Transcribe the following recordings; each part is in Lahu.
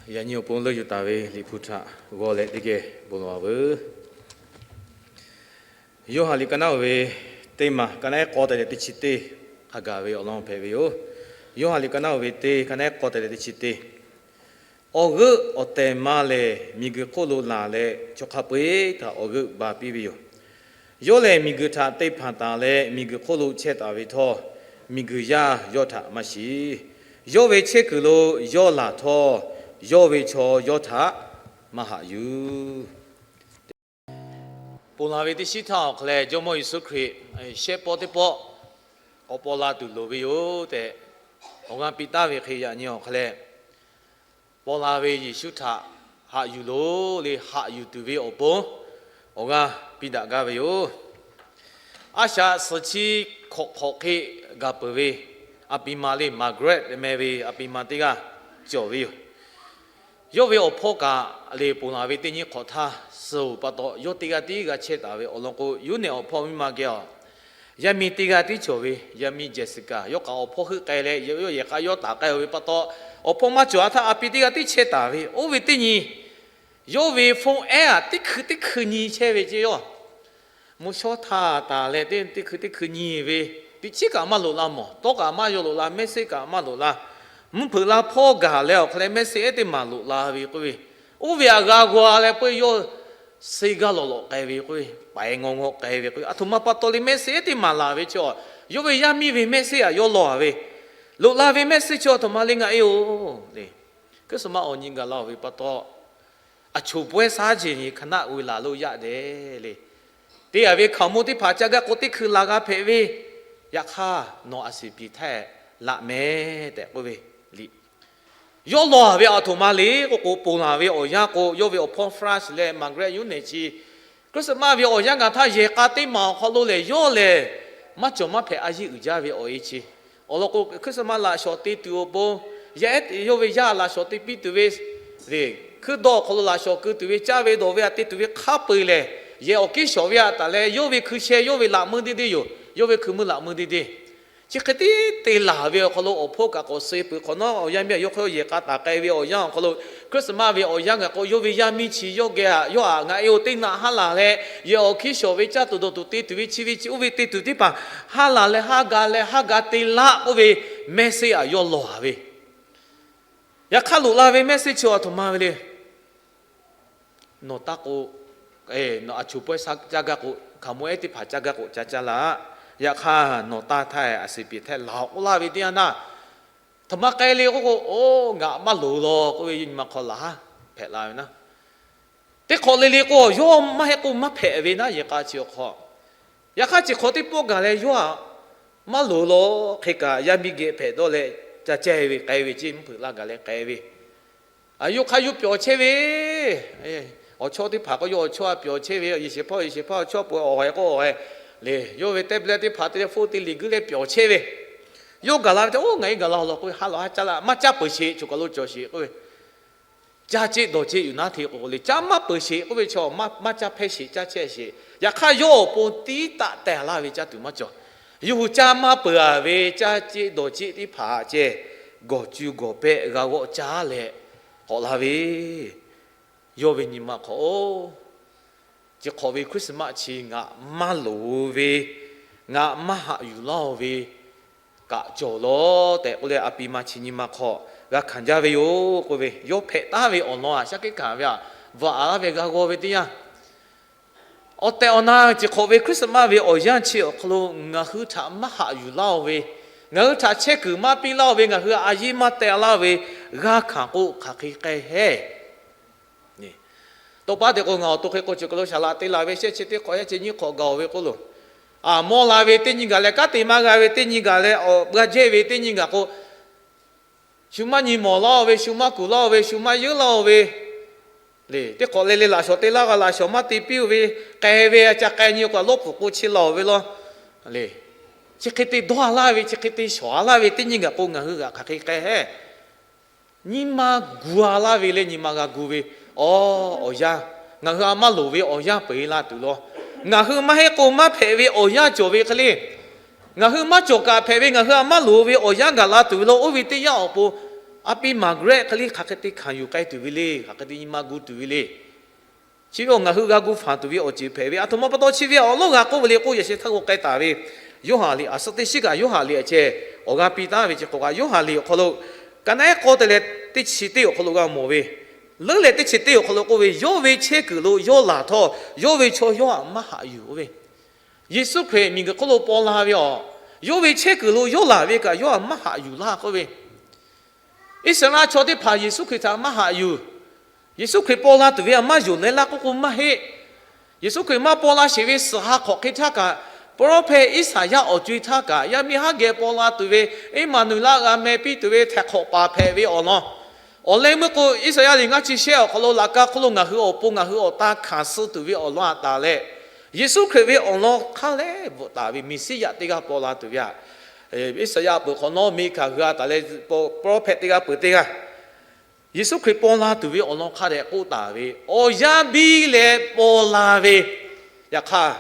Yaꞈ nyi awˬ pon leuˆ yuˬ taˍ ve Liꞈ hpu htaꞈ g'aw leh teˇ geh bon lawˬ-a veuˬ. Yoˇhanˬ liꞈ ka naˉ oˇ ve teˇ maˬ, ka naˉ ehˉ k'awˇ te leh teˇ chi teˇ hk'a gaˬ ve awˬ lawn hpehꞈ ve yoˬ. Yoˇhanˬ liꞈ ka naˉ oˇ ve teˇ, ka naˉ ehˉ k'awˇ te leh teˇ chi teˇ. Awˬ g'euˆ awˬ tehˬ ma lehˬ, miˬguiˬ hk'oˆ lo laˬ leh, chaw hk'a peu-eˬ htaꞈ awˬ g'euˆ ba piˇ ve yoˬ. Yawˇ lehˬ, miˬguiˬ htaꞈ te hpanˍ taˍ leh, miˬguiˬ hk'oˆ lo chehˇ taˍ ve htawˇ, miˬguiˬ yaˇ yawˇ htaꞈ maˇ shiˍ. Yawˇ ve chehˇ kuiˬ lo yawˇ laˬ htawˇ, yawˇ ve chaw yawˇ htaꞈ maˇ haꞈ yuˬ. Ponˬ laˬ ve teˇ shiˉ htaˇ awˬ hk'a leh, Jawˇmawˇ Yeˍsuˆ Hkriꞈ shehˆ pawˆ teˇ pawˆ k'awꞈ paw la tuˬ loˍ ve yoˬ tehꞈ, awˬ g'aˇ piˇ taˍ ve hk'e, yaꞈ nyi awˬ hk'a leh, paw la ve Yeˍsuˆ htaꞈ haꞈ yuˬ loˬ le, haꞈ yuˬ tuˬ ve awˬ pon awˬ g'aˇ piˇ daꞈ gaˇ ve yoˬ. A shaꞈ suhˍ chi hk'awꞈ hk'awꞈ hk'e gaˬ peuˬ ve a pi ma le, Margaret meh ve a pi ma teˇ g'aˇ cawˬ ve yoˬ. Yawˇ ve awˬ hpawˇ kaꞈ le, ponˬ laˬ ve teˇ nyiˇ hk'awꞈ htaˇ suh-oˬ pa taw, yawˇ teˇ g'aˇ tiˉ g'a chehˇ taˍ ve awˬ lawn k'o, yawˇ nehˬ awˬ hpawˇ miˇ ma geh a, yaˇ miˇ teˇ g'aˇ tiˉ cawˬ ve, yaˇ miˇ Jessica. Yawˇ kaꞈ awˬ hpawˇ heuˆ k'ai leh, yawˇ yehˬ k'a yawˇ taˍ k'ai-o ve pa taw, awˬ hpawˇ maˇ cawˬ-a htaˇ a pi teˇ g'aˇ tiˉ chehˇ taˍ ve, oˇ ve teˇ nyi yawˇ ve phone ehˉ aꞈ teˇ hkui teˇ hkui nyi chehˇ ve ceˇ yoˬ. Mvuhˇ shawˉ htaˇ taˍ leh teˇ, teˇ hkui teˇ hkui nyi ve, teꞈ chiˉ kaꞈ maˇ loꞈ la mawˬ, tawˇ kaꞈ maˇ yaw loꞈ la, message kaꞈ maˇ loꞈ la. Mvuhˇ hpeuꞈ la hpawˇ gaˬ leh awˬ hk'a leh message ehˉ teˇ maˬ loꞈ la ve k'oˆ ve, oˇ ve aꞈ g'a g'aw leh peuˬ yawˇ suh gaˇ lawꞈ lawꞈ k'ai ve k'oˆ ve, paiˍ ngawˬ ngawˬ k'ai ve k'oˆ ve, aˬ htoꞈ ma pa taw le message ehˉ teˇ maˬ laˬ ve chi a, yawˇ ve yaˇ miˇ ve message aꞈ yawˇ law-a ve, loꞈ la ve message chi aˬ htoꞈ ma le ngaˬ e-oˬ le. Christmas awˬ nyi gaˬ la-oˬ ve pa taw, aˬ choˬ pawehˇ shaˉ jeˬ nyi hk'aˬ naˆ uiˍ laˬ lo yaˇ dehꞈ le. Te-a ve hkaoˍmonˇ teˇ hpaˍ ca gaˇ k'o teˇ hkui la g'a hpehꞈ ve, yaꞈ hk'aˇ nawˬ aˬ siˍ piˍ htaˇ laꞈ meh tehꞈ k'oˆ ve liꞈ yawˇ law-a ve aˬ htoꞈ ma le k'oˆ k'o, ponˬ laˬ ve awˬ yanˇ k'o, yawˇ ve awˬ hpawˇ France leh Margaret yawˇ nehˬ chi Christmas ve awˬ yanˇ gaˬ htaˇ yehˬ k'a teˇ maˬ awˬ hk'aw lo lehˬ, yawˇ lehˬ maˇ cawˬ maˇ hpehꞈ a yiˇ uiˍ jaˇ ve awˬ e chi. Awˬ lawn k'o, Christmas laꞈ shawˍ te tuˬ awˬ pon, yaˇ ehˉ yawˇ ve yaˇ laꞈ shawˍ te piˇ tuˬ ve, hkuiˉ dawˇ awˬ hk'aw lo laꞈ shawˍ keu tuˬ ve, caˇ ve dawˬ ve aꞈ te tuˬ ve hk'a peu-eˬ lehˬ, yehˬ awˬ kiˉ shawˍ ve aꞈ taˍ leh, yawˇ ve hkui sheh yawˇ ve laꞈ meuˇ deˇ deˇ yoˬ. Yawˇ ve hkui meuˇ laꞈ meuˇ deˇ deˇ. Chi hk'e te te laˬ ve awˬ hk'aw lo awˬ hpawˇ kaꞈ k'awꞈ suh peuˬ hk'awꞈ nawˉ, awˬ yaˇ miˇ aꞈ yawˇ hk'aw yehˬ k'a taˍ k'ai ve awˬ yanˇ awˬ hk'aw lo, Christmas ve awˬ yanˇ gaˬ k'o, yawˇ ve yaˇ miˇ chi yawˇ geh aꞈ, yawˇ aꞈ ngaˬ e-oˬ teˇ naꞈ haˉ laˬ leh, yehˬ awˬ kiˉ shawˍ ve caˇ tuˬ dawˬ tuˬ te tuˬ ve chi ve chi oˇ ve te tuˬ teˇ hpaˍ haˉ laˬ leh haˉ ga leh haˉ ga te laˆ k'oˆ ve message aꞈ yawˇ law-a ve. Yaꞈ hk'aˇ loꞈ la ve message chi aˬ htoꞈ ma ve le. Nawˬ taˇ k'o, nawˬ aˬ choˬ pawehˇ shaˉ caˇ gaˇ k'o, hkaoˍmonˇ ehˉ teˇ hpaˍ caˇ gaˇ k'o ca caˇ laˇ. Yaꞈ hk'aˇ nawˬ taˇ htaˇ aˬ siˍ piˍ htaˇ laˬ-oꞈ k'oˆ laˇ ve teˇ yanˇ htaˇ, htoꞈ ma k'ai le k'oˆ k'o, oˇ ngaˬ maˇ loˍ law k'oˆ ve yawˇ nyi ma hk'aw laˬ haˉ hpehꞈ la ve naˉ. Teˇ hk'awꞈ le le k'o, yawˇ maˇ heˆ k'o maˇ hpehꞈ ve naˉ yehˬ k'a chi awˬ hk'aw. Yaꞈ hk'aˇ chi hk'awꞈ teˇ pawˆ gaˬ leh yawˇ aꞈ maˇ loˍ law hk'e kaꞈ yaˇ miˇ geh hpehꞈ dawˇ leh ca ceh ve k'ai ve ceˇ, mvuhˇ hpeuꞈ laˇ gaˬ leh k'ai ve. Aˬ, yawˇ hk'aˇ yawˇ pyawˬ chehˇ ve, awˬ chawˇ teˇ hpaˍ k'o yawˇ awˬ chawˇ a pyawˬ chehˇ ve, yehˬ shehˍ hpaˇ yehˬ shehˍ hpaˇ awˬ chawˇ peuˬ awˬ hk'e k'o awˬ hk'e le, yawˇ ve tablet teˇ hpaˍ teˇ hpaˍ teˇ liꞈ guiˇ leh pyawˬ chehˇ ve. Yawˇ gaˬ la ve te, oˇ ngaˬ e gaˬ la-oˬ law k'oˆ ve, ha lawˬ ha caˇ laˇ, maˇ caˇ peuˬ sheˍ, choˬ kaˬ lo cawˬ sheˍ k'oˆ ve. Caˇ ceˆ dawˬ ceˆ yuˬ naˉ hteꞈ k'o le, caˇ maˇ peuˬ sheˍ k'oˆ ve chaw, maˇ caˇ hpehˇ sheˍ, caˇ chehˇ sheˍ. Yaꞈ hk'aˇ yawˇ awˬ pon tiˉ taˆ tehˬ laˇ ve caˇ tuˬ maˇ cawˬ. Yawˇ hui caˇ maˇ peuˬ-a ve caˇ ceˆ dawˬ ceˆ teˇ hpaˍ ceh, gawˬ cu gawˬ pehˆ g'a g'awˆ caˇ leh k'awꞈ la ve, yawˇ ve nyi ma hk'aw, oˇ, chi hk'awꞈ ve Christmas chi ngaˬ maˇ loˍ ve, ngaˬ maˇ haꞈ yuˬ laˇ-oˬ ve kaꞈ cawˬ law tehꞈ k'oˆ leh, a pi ma chi nyi ma hk'aw g'a hkanˍ jaˇ ve yoˬ k'oˆ ve, yawˇ hpehꞈ taˍ ve awˬ lawn aꞈ shaˉ hkiˆ hkanˍ ve aꞈ, vaꞈ laˇ ve g'a g'aw ve teˇ yanˇ, awˬ tehˬ awˬ na chi hk'awꞈ ve Christmas ve awˬ yanˇ chi awˬ hk'aw lo ngaˬ hui htaꞈ maˇ haꞈ yuˬ laˇ-oˬ ve, ngaˬ hui htaꞈ chehˇ kuiˬ maˇ piˇ laˇ-oˬ ve, ngaˬ hui aꞈ a yiˇ maˇ teh laˇ ve g'a hkanˍ k'o, hk'aˬ hk'e k'ai hehˉ. Tawˇ paˉ te k'o, ngaˬ awˬ to hk'e k'o, chi kaˬ lo shaˍ laꞈ te laˬ ve shehˆ chi teˇ hk'awꞈ, shehˆ chi nyiˇ hk'awꞈ gaˬ-oˬ ve k'oˆ loˬ. Aˬ, mawˇ la ve teˇ nyi gaˬ leh, kanˉ te maˇ g'a ve teˇ nyi gaˬ leh, awˬ g'a jehˇ ve teˇ nyi gaˬ k'o, shu maˇ nyi mawˬ laˇ-oˬ ve, shu maˇ kuˬ laˇ-oˬ ve, shu maˇ yeunˇ laˇ-oˬ ve, le, teˇ hk'awꞈ le le laꞈ shawnˍ te laˇ g'a, laꞈ shawnˍ maˇ te piˇ-oˬ ve, k'ai ve a ca k'ai nyi k'o, a lawˉ pfuhˍ k'o chi laˬ-oˬ ve law. Le, chi hk'e te dawˇ laˇ ve, chi hk'e te shawˍ laˇ ve teˇ nyi gaˬ k'o, ngaˬ hui g'aꞈ hk'aˬ hk'e k'ai hehˉ. Nyi ma gu-a laˇ ve leh nyi ma g'a gu ve, aˬ, awˬ yanˇ, ngaˬ hui aꞈ maˇ loˍ ve awˬ yanˇ peu-eˬ la tuˬ law. Ngaˬ hui maˇ heˆ k'o maˇ hpehꞈ ve awˬ yanˇ cawˬ ve hk'e le. Ngaˬ hui maˇ cawˬ kaꞈ hpehꞈ ve, ngaˬ hui aꞈ maˇ loˍ ve awˬ yanˇ gaˬ la tuˬ ve law. Oˇ ve teˇ yanˇ awˬ pon, A pi Margaret hk'e le hk'aˬ hk'e te hkanˍ yuˬ k'ai tuˬ ve le, hk'aˬ hk'e te nyi ma gu tuˬ ve le. Chi ve awˬ ngaˬ hui g'a gu fanˍ tuˬ ve awˬ ceuˬ hpehꞈ ve, aˬ htoꞈ ma pa taw chi ve awˬ lawˉ g'a k'oˆ ve le k'oˆ, yaꞈ sheh htaˇ k'o k'ai taˍ ve Yoˇhanˬ liꞈ, aˬ suhˉ teˇ shiˉ kaꞈ Yoˇhanˬ liꞈ a ceh awˬ g'a piˇ taˉ ve chi k'o kaꞈ, Yoˇhanˬ liꞈ awˬ hk'aw lo ka naˉ k'awˇ te leh teˇ chi teˇ awˬ hk'aw lo g'a mawˬ ve, leuˉ leh teˇ chi teˇ awˬ hk'aw lo k'oˆ ve, yawˇ ve chehˇ kuiˬ lo yawˇ laˬ htawˇ, yawˇ ve chaw yawˇ htaꞈ maˇ haꞈ yuˬ k'oˆ ve. Yeˍsuˆ Hkriꞈ miˬguiˬ hk'oˆ lo paw la ve awˬ, yawˇ ve chehˇ kuiˬ lo yawˇ laˬ ve kaꞈ yawˇ htaꞈ maˇ haꞈ yuˬ laˇ k'oˆ ve. Iˉsaˍreˍlaˆ chaw teˇ hpaˍ Yeˍsuˆ Hkriꞈ htaꞈ maˇ haꞈ yuˬ. Yeˍsuˆ Hkriꞈ paw la tuˬ ve htaꞈ maˇ yonˍ leh laˇ k'oˆ k'o maˇ heˆ. Yeˍsuˆ Hkriꞈ maˇ paw la sheˍ ve suhˍ ha hk'awꞈ hk'e htaˇ kaꞈ, prophet Iˉsaˍyaˆ awˬ co-e htaˇ kaꞈ, yaˇ miˇ haˉ geh paw la tuˬ ve, Eˇmaˍnuˍlaˆ g'a meh piˇ tuˬ ve htaiˍ hk'awꞈ paˍ hpehꞈ ve awˬ lawn, awˬ leh meuˇ k'o, Iˉsaˍyaˆ liꞈ ngaˇ chi shehˆ awˬ hk'aw lo laꞈ ka hk'oˆ lo ngaˬ hui awˬ pon ngaˬ hui awˬ ta hkanˍ suh tuˬ ve awˬ lawn htaꞈ taˍ leh, Yeˍsuˆ Hkriꞈ ve awˬ lawn hk'a leh bvuhꞈ taˍ ve Meˍsiˉyaꞈ teˇ g'aˇ paw la tuˬ ve htaꞈ, Iˉsaˍyaˆ peuˬ hk'awꞈ nawˉ miˬ hkanˍ hui a taˍ leh, prophet teˇ g'aˇ peuˬ teˇ g'aˇ, Yeˍsuˆ Hkriꞈ paw la tuˬ ve awˬ lawn hk'a dehꞈ k'oˆ taˍ ve, awˬ yanˇ biˇ leh paw la ve. Yaꞈ hk'aˇ,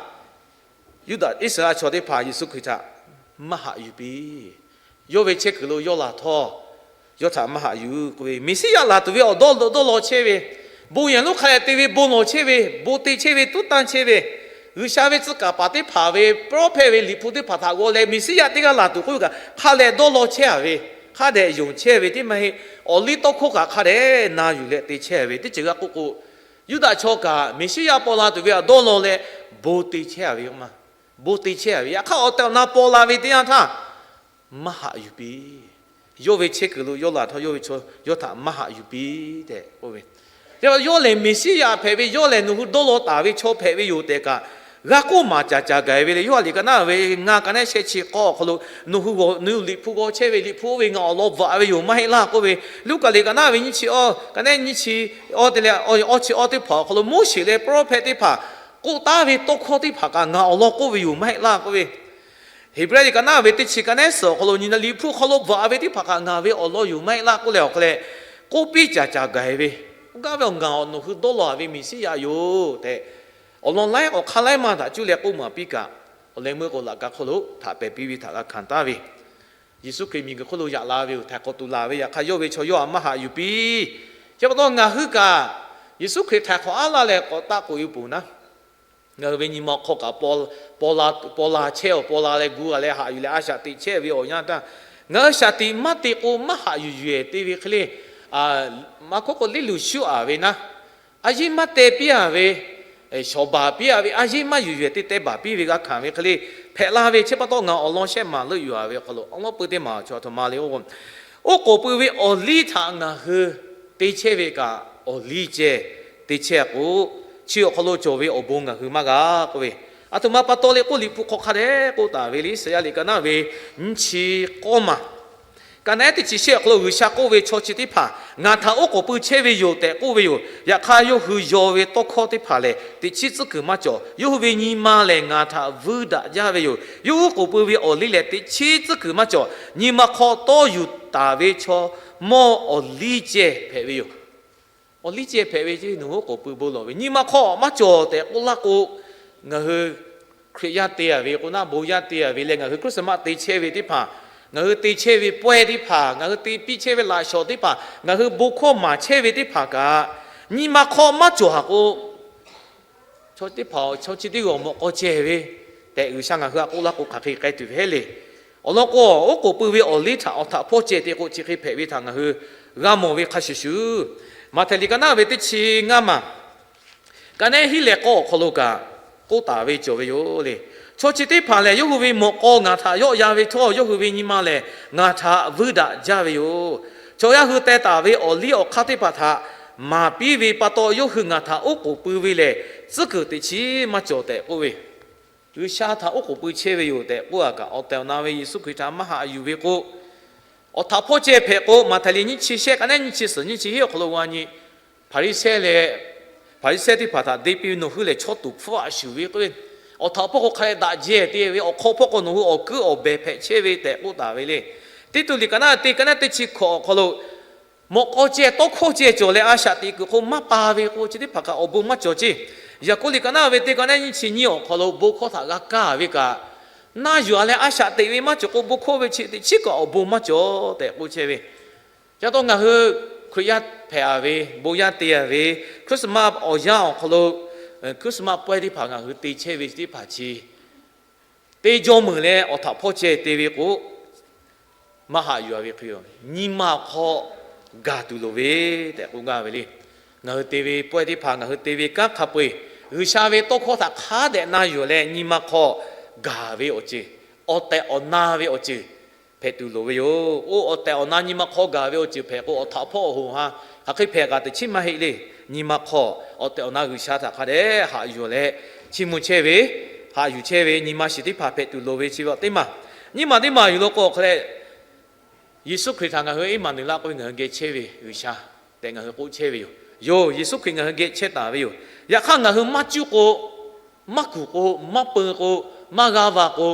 Yuˇdaꞈ Iˉsaˍreˍlaˆ chaw teˇ hpaˍ Yeˍsuˆ Hkriꞈ htaꞈ maˇ haꞈ yuˬ piˇ. Yawˇ ve chehˇ kuiˬ lo yawˇ laˬ htawˇ, yawˇ htaꞈ maˇ haꞈ yuˬ k'oˆ ve, Meˍsiˉyaꞈ laˬ tuˬ ve awˬ dawˇ dawˇ law chehˇ ve, bon yehˬ lonˉ hk'a dehꞈ te ve bon lawˬ chehˇ ve, bon te chehˇ ve, tuˉ tanˇ chehˇ ve, G'uiˬsha ve tcuh kaˍ paˍ teˇ hpaˍ ve prophet ve liꞈ hpu teˇ hpaˍ htaꞈ g'aw leh Meˍsiˉyaꞈ teˇ g'aˇ laˬ tuˬ k'oˆ ve kaꞈ, hk'a dehꞈ dawˇ law chehˇ a ve, hk'a dehꞈ yonˍ chehˇ ve teˇ maˇ heˆ. Awˬ liˇ tawˇ hkawˇ kaꞈ hk'a dehꞈ na yuˬ leh te chehˇ ve teˇ ceuˬ g'a k'oˆ k'o, Yuˇdaꞈ chaw kaꞈ Meˍsiˉyaꞈ paw la tuˬ ve htaꞈ dawˇ law leh bon te chehˇ a ve, bon te chehˇ a ve. Yaꞈ hk'aˇ awˬ tehˬ awˬ na paw la ve teˇ yanˇ htaˇ, maˇ haꞈ yuˬ piˇ. Yawˇ ve chehˇ kuiˬ lo yawˇ laˬ htawˇ, yawˇ ve chaw yawˇ htaꞈ maˇ haꞈ yuˬ piˇ tehꞈ k'oˆ ve. Yawˇ lehˬ Meˍsiˉyaꞈ hpehꞈ ve, yawˇ lehˬ nawˬ hui dawˇ law taˍ ve chaw hpehꞈ ve yoˬ tehꞈ kaꞈ, g'a k'oˆ maˍ caˍ caˍ gaˬ ve le. Yoˇhanˬ liꞈ ka naˉ ve ngaˇ, ka naˉ shehˆ chi k'awˇ awˬ hk'aw lo, nawˬ hui nawˬ liꞈ hpu g'aw chehˇ ve, liꞈ hpu oˇ ve ngaˬ awˬ lawn bvuhꞈ ve yoˬ maˇ heˆ laˇ k'oˆ ve. Luˉkaꞈ liꞈ ka naˉ ve nyiˇ chi awˇ, ka naˉ nyiˇ chi awˇ te leh awˇ chi awˇ teˇ hpaˍ awˬ hk'aw lo Moˉseˍ leh prophet teˇ hpaˍ k'oˆ taˉ ve tawˇ hkawˇ teˇ hpaˍ kaꞈ ngaˬ awˬ lawn k'oˆ ve yoˬ maˇ heˆ laˇ k'oˆ ve. Heˍbrehˇ liꞈ ka naˉ ve teˇ chi, ka naˉ suhˍ awˬ hk'aw lo nyi na, liꞈ hpu hk'aw lo bvuhꞈ ve teˇ hpaˍ kaꞈ ngaˬ ve awˬ lawn yoˬ maˇ heˆ laˇ k'oˆ leh awˬ hk'aw leh, k'oˆ piˇ caˍ caˍ gaˬ ve. K'oˆ gaˇ ve, Ngaˬ nawˬ hui dawˇ law ve Meˍsiˉyaꞈ yoˬ tehꞈ, awˬ lawn laiˉ awˬ hk'aˇ laiˉ maˇ htaꞈ cuˇ leh k'oˆ maˍ piˇ kaꞈ, awˬ leh meuˇ k'o laꞈ ka hk'oˆ lo htaꞈ pehˬ piˇ ve htaꞈ g'a hkanˍ taˍ ve. Yeˍsuˆ Hkriꞈ miˬguiˬ hk'oˆ lo yaꞈ la ve yoˬ. Htaiˍ hk'awꞈ tuˬ laˬ ve, yaꞈ hk'aˇ yawˇ ve chaw yawˇ htaꞈ maˇ haꞈ yuˬ piˇ. Chi pa taw ngaˬ hui kaꞈ Yeˍsuˆ Hkriꞈ htaiˍ hk'awꞈ aˉ laˇ leh k'awꞈ taˆ k'oꞈ e peuˬ naˉ, ngaˬ hui ve nyi ma hk'aw kaꞈ paw la chehˇ awˬ, paw la leh gu a leh haꞈ yuˬ leh a shaꞈ teꞈ chehˇ ve awˬ yanˇ htaˇ, ngaˬ hui shaꞈ teꞈ maˇ te k'o maˇ haꞈ yuˬ yuˬ ehˍ te ve hk'e le. Maˇ hk'oˆ k'o liˇ luˬ shuˉ a ve naˉ, a yeˇ maˇ teh piˇ a ve, shawˍ baˬ piˇ a ve, a yeˇ maˇ yuˬ yuˬ ehˍ te teh baˬ piˇ ve g'a hkanˍ ve hk'e le hpehꞈ la ve. Chi pa taw ngaˬ awˬ lawn shehˆ maˬ leuˆ yuˬ a ve awˬ hk'aw lo awˬ lawn peuˇ teˇ maˬ awˬ chawꞈ a htoꞈ ma le k'o, oˉ k'oˍ pui ve awˬ liˇ htaꞈ ngaˬ hui te chehˇ ve kaꞈ, awˬ liˇ ceh te chehˇ k'o, chi awˬ hk'aw lo cawˬ ve awˬ bon ngaˬ hui maˇ g'a k'oˆ ve, aˬ htoꞈ ma pa taw le k'oˆ, liꞈ hpu hk'aw hk'a dehꞈ k'oˆ taˍ ve le. Iˉsaˍyaˆ liꞈ ka naˉ ve nyiˇ chi k'awˇ maˬ, ka naˉ teˇ chi shehˆ awˬ hk'aw lo G'uiˬsha k'oˆ ve, Chaw chi teˇ hpaˍ ngaˬ htaꞈ oˉ k'oˍ pui chehˇ ve yoˬ tehꞈ k'oˆ ve yoˬ. Yaꞈ hk'aˇ yawˇ hui yaw ve tawˇ hkawˇ teˇ hpaˍ lehˬ teꞈ chiˉ tcuhˉ kuiˬ maˇ cawˬ. Yawˇ hui ve nyi ma lehˬ ngaˬ htaꞈ vuiˇ daꞈ jaˇ ve yoˬ. Yawˇ oˉ k'oˍ pui ve awˬ liˇ lehˬ teꞈ chiˉ tcuhˉ kuiˬ maˇ cawˬ. Nyi ma hk'aw tawˇ yuˬ taˍ ve chaw mawˇ awˬ liˇ ceh hpehꞈ ve yoˬ. Awˬ liˇ ceh hpehꞈ ve ce, nawˬ hui oˉ k'oˍ pui bon lawˬ ve nyi ma hk'aw maˇ cawˬ tehꞈ k'oˆ laˇ k'o, ngaˬ hui Hkriꞈ yaˇ te a ve k'o naˉ, bon yaˇ te a ve leh ngaˬ hui Christmas te chehˇ ve teˇ hpaˍ, ngaˬ hui te chehˇ ve pawehˇ teˇ hpaˍ, ngaˬ hui te piˇ chehˇ ve laꞈ shawnˍ teˇ hpaˍ, ngaˬ hui bon hkawˇ maˍ chehˇ ve teˇ hpaˍ kaꞈ, nyi ma hk'aw maˇ cawˬ haˍ k'o, chaw teˇ hpaˍ chaw chi teˇ g'aˇ awˬ mawꞈ k'aw ceh ve tehꞈ G'uiˬsha ngaˬ hui htaꞈ k'oˆ laˇ k'o, hk'aˬ hk'e k'ai tuˬ ve heˆ le. Awˬ lawn k'o, oˉ k'oˍ pui ve awˬ liˇ htaꞈ awˬ htaꞈ hpawˇ ceh te k'o, chi hk'e hpehꞈ ve htaꞈ ngaˬ hui g'a mawˬ ve hk'a shuˍ shuˍ, Maꞈhtehˍ liꞈ ka naˉ ve teˇ chi ngaˇ maˬ, ka naˉ hiˉ leh k'awˇ awˬ hk'aw lo kaꞈ k'oˆ taˍ ve cawˬ ve yoˬ le. Chaw chi teˇ hpaˍ lehˬ yawˇ hui ve mawꞈ k'aw ngaˬ htaꞈ yawˆ yan ve htawˇ, yawˇ hui ve nyi ma lehˬ ngaˬ htaꞈ vuiˇ daꞈ jaˇ ve yoˬ. Chaw yaˇ hui teh taˍ ve awˬ liˇ awˬ hk'aˇ teˇ hpaˍ htaꞈ maˍ piˇ ve pa taw, yawˇ hui ngaˬ htaꞈ oˉ k'oˍ pui ve lehˬ, tcuhˉ kuiˬ teꞈ chiˉ maˇ cawˬ tehꞈ k'oˆ ve, G'uiˬsha htaꞈ oˉ k'oˍ pui chehˇ ve yoˬ tehꞈ k'oˆ a kaꞈ, awˬ tehˬ awˬ na ve Yeˍsuˆ Hkriꞈ htaꞈ maˇ haꞈ yuˬ ve k'o, awˬ htaꞈ hpawˇ ceh hpehꞈ k'o, Maꞈhtehˍ liꞈ nyiˇ chi shehˆ, ka naˉ nyiˇ chi suhˍ nyiˇ chi hiˉ awˬ hk'aw lo g'a nyi, Hpaˍriˍsehˇ leh Hpaˍriˍsehˇ teˇ hpaˍ htaꞈ deˇ piˇ ve, Nawˬ hui lehˬ chaw tuˍ hpfuhˇ a shuˍ ve k'o, awˬ htaꞈ hpawˇ k'o hk'a leh daꞈ jehˇ te ve, awˬ hk'aw hpawˇ k'o nawˬ hui awˬ kuiˉ awˬ behˬ hpehꞈ chehˇ ve tehꞈ k'oˆ taˍ ve le. Tiˇtuꞈ liꞈ ka naˉ teˇ, ka naˉ teˇ chi hkawꞈ awˬ hk'aw lo, mawꞈ k'aw ceh tawˇ hkawˇ ceh cawˬ leh a shaꞈ teꞈ kuiˬ hk'o maˇ pa ve k'o, chi teˇ hpaˍ kaꞈ awˬ bon maˇ cawˬ ceˇ. Yaˍkoˆ liꞈ ka naˉ ve teˇ, ka naˉ nyiˇ chi nyiˇ awˬ hk'aw lo bon hkawˇ htaꞈ g'a kaˇ ve kaꞈ, naˇ yuˬ a leh a shaꞈ teꞈ ve maˇ cawˬ k'o, bon hkawˇ ve chi teꞈ chiˉ kaꞈ awˬ bon maˇ cawˬ tehꞈ k'oˆ chehˇ ve. Ca taw ngaˬ hui Hkriꞈ yaˇ hpehꞈ a ve, bon yaˇ te a ve, Christmas awˬ yanˇ awˬ hk'aw lo Christmas pawehˇ teˇ hpaˍ ngaˬ hui te chehˇ ve teˇ hpaˍ chi te jaw meuˬ leh awˬ htaꞈ hpawˇ ceh te ve k'o, maˇ haꞈ yuˬ a ve hk'e, nyi ma awˬ hk'aw gaˬ tuˬ loˍ ve tehꞈ k'oˆ gaˇ ve le. Ngaˬ hui te ve pawehˇ teˇ hpaˍ, ngaˬ hui te ve kanˉ hk'a peu-eˬ, G'uiˬsha ve tawˇ hkawˇ htaꞈ hk'a dehꞈ na yuˬ leh nyi ma hk'aw gaˬ ve awˬ ceuˬ, awˬ tehˬ awˬ na ve awˬ ceuˬ hpehꞈ tuˬ loˍ ve yoˬ. Oˇ awˬ tehˬ awˬ na nyi ma hk'aw gaˬ ve awˬ ceuˬ hpehꞈ k'o, awˬ htaꞈ hpawˇ awˬ hoꞈ ha hk'aˬ hk'e hpehꞈ kaꞈ teꞈ chiˉ maˇ heˆ le. Nyi ma hk'aw awˬ tehˬ awˬ na G'uiˬsha htaꞈ hk'a dehꞈ haꞈ yuˬ leh chiˇ mvuh chehˇ ve, haꞈ yuˬ chehˇ ve nyi ma shiˍ teˇ hpaˍ hpehꞈ tuˬ loˍ ve chi ve teˇ maˬ. Nyiˇ maˬ teˇ maˬ yuˬ lo k'o, hk'a leh Yeˍsuˆ Hkriꞈ htaꞈ ngaˬ hui iˉ maˍ neˍ laˇ k'oˆ ve, ngaˬ hui geh chehˇ ve G'uiˬsha tehꞈ ngaˬ hui k'oˆ chehˇ ve yoˬ. Yoˬ, Yeˍsuˆ Hkriꞈ ngaˬ hui geh chehˇ taˍ ve yoˬ. Yaꞈ hk'aˇ ngaˬ hui maˇ cuˇ k'o, maˇ kuˬ k'o, maˇ peu k'o, maˇ g'a va k'o,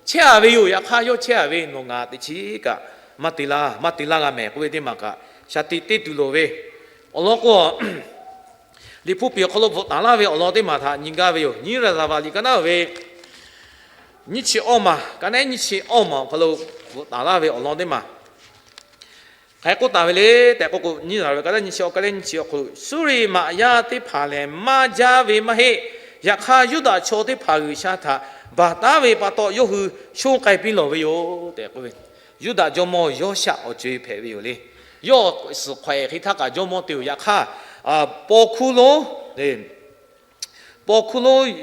chehˇ a ve yoˬ. Yaꞈ hk'aˇ yawˇ chehˇ a ve nawˬ ngaˬ teꞈ chiˉ kaꞈ maˇ te laˇ, maˇ te laˇ g'a mehˍ k'oˆ ve teˇ maˬ kaꞈ shaˍ tiꞈ te tuˬ loˍ ve. Awˬ lawn k'o, Liꞈ hpu piˍ awˬ hk'aw lo bvuhꞈ taˍ laˇ ve awˬ lawn teˇ maˬ htaꞈ nyi gaˇ ve yoˬ. Nyiˇ Raˍzaˍvaˍ liꞈ ka naˉ ve nyiˇ chi awˇ maˬ, ka naˉ nyiˇ chi awˇ maˬ awˬ hk'aw lo bvuhꞈ taˍ laˇ ve awˬ lawn teˇ maˬ hk'aˬ hk'e k'oˆ taˍ ve le tehꞈ k'oˆ k'o, nyiˇ Raˍzaˍvaˍ ka naˉ nyiˇ chi awˇ, ka naˉ nyiˇ chi awˬ hk'aw lo, Suˇriˍ maꞈ yaˇ teˇ hpaˍ lehˬ maˇ jaˇ ve maˇ heˆ. Yaꞈ hk'aˇ Yuˇdaꞈ chaw teˇ hpaˍ G'uiˬsha htaꞈ baˬ taˉ ve pa taw yawˇ hui shonˇ k'ai piˇ lawˬ ve yoˬ tehꞈ k'oˆ ve. Yuˇdaꞈ jawˇmawˇ Yawˇshaˆ awˬ co-e hpehꞈ ve yoˬ le. Yawˇ suhˍ hk'awꞈ hk'e htaˇ kaꞈ jawˇmawˇ te-oˬ. Yaꞈ hk'aˇ, paw hkuˇ lonˉ, paw hkuˇ lonˉ